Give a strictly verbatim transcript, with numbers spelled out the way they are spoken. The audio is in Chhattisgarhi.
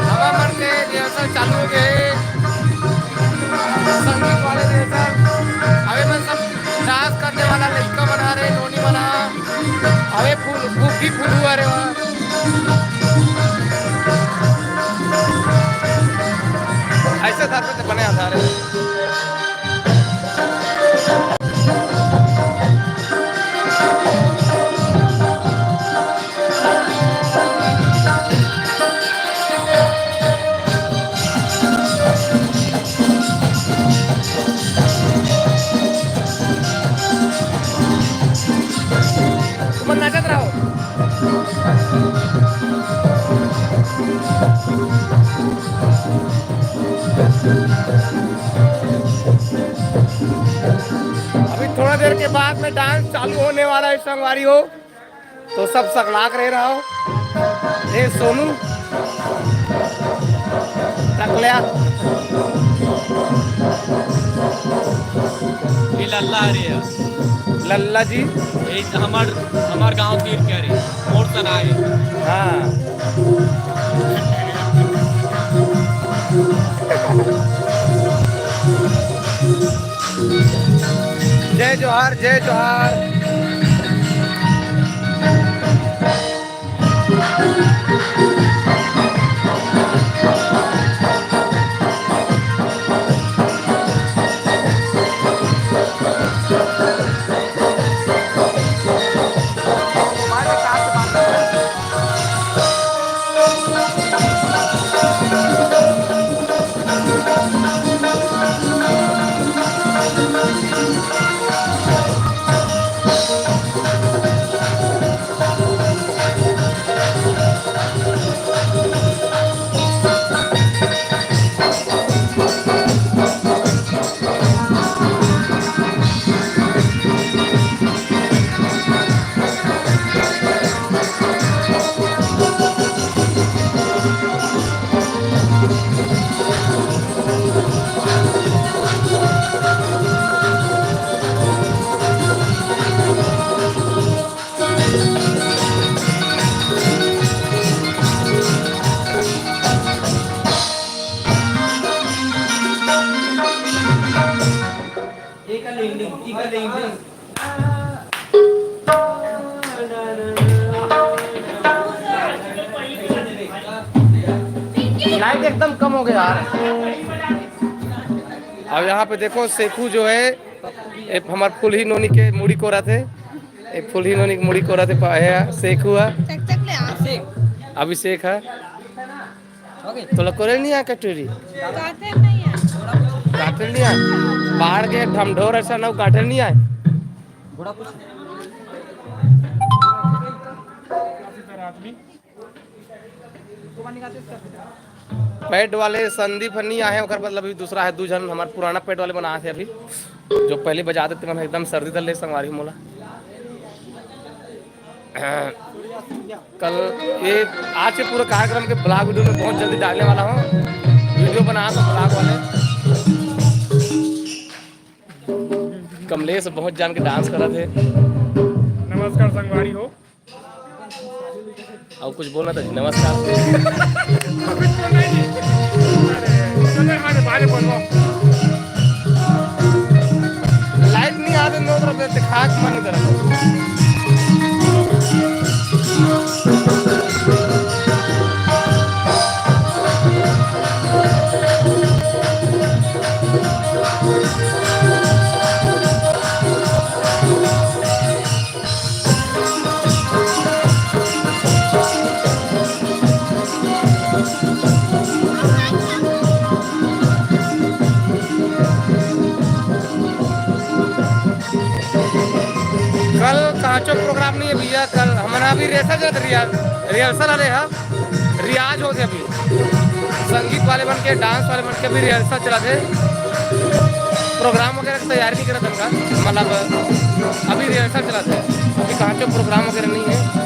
हवा मन के rehearsal चालू हो गए हे। संगीत वाले rehearsal। अबे मन सब dance करने वाला लइका मन आ रे, नोनी मन आ। अबे फूल, फूफी फूलू आ रे वहाँ। ऐसे धर पे तो बने आधार है। तुमन नाचत रहो। अभी थोड़ा देर के बाद में dance चालू होने वाला है संगवारी हो। तो सब सकलाक रहे रहो। ए सोनू, टकल्या। ये लल्ला आ रही है। लल्ला जी। ये हमार, हमार गांव तीर के रे, मोर तना है। हाँ। जय जोहार, जय जोहार। लाइट एकदम कम हो गया यार। अब यहाँ पे देखो, शेखू जो है, ए, हमार फुलही नोनी के मुड़ी कोरत हे। ए, फुलही नोनी के मुड़ी कोरत हे, पा-, हे, शेखू है। चक चक ले आ। अभिषेक है। तोला कोरे नहीं आय कटोरी? काटे नहीं आय। काटे नहीं आय? बाहर के ढमढोर ऐसा ना काटे नहीं आय। पैड वाले संदीप ह नहीं आहे, ओकर बदला भी दूसरा है, दू झन हमार पुराना पैड वाले बना थे अभी, जो पहले बजा देते मन एकदम सर्दी धर ले संगवारी मोला। कल ये आज के पूरा कार्यक्रम के vlog video में बहुत जल्दी डालने वाला हूँ, video बना तो vlog वाले। कमलेश बहुत जान के dance करत हे। नमस्कार संगवारी हो। अउ कुछ बोलना था जी, नमस्कार। कुछ बोलना ही नहीं। अरे, चलो, अरे, बारे बोलो। लाइट नहीं आते, नौ तरफ से खाक मन करत। कल काचो प्रोग्राम नहीं है भैया, कल हमन अभी rehearsal चलत, rehearsal वाले हा, रियाज होत हे अभी। संगीत वाले मन के, dance वाले मन के भी rehearsal चलत हे। प्रोग्राम वगैरह के तैयारी नहीं करत हन का, मतलब अभी रिहर्सल चलत हे, अभी कहाँ पे प्रोग्राम वगैरह नहीं है।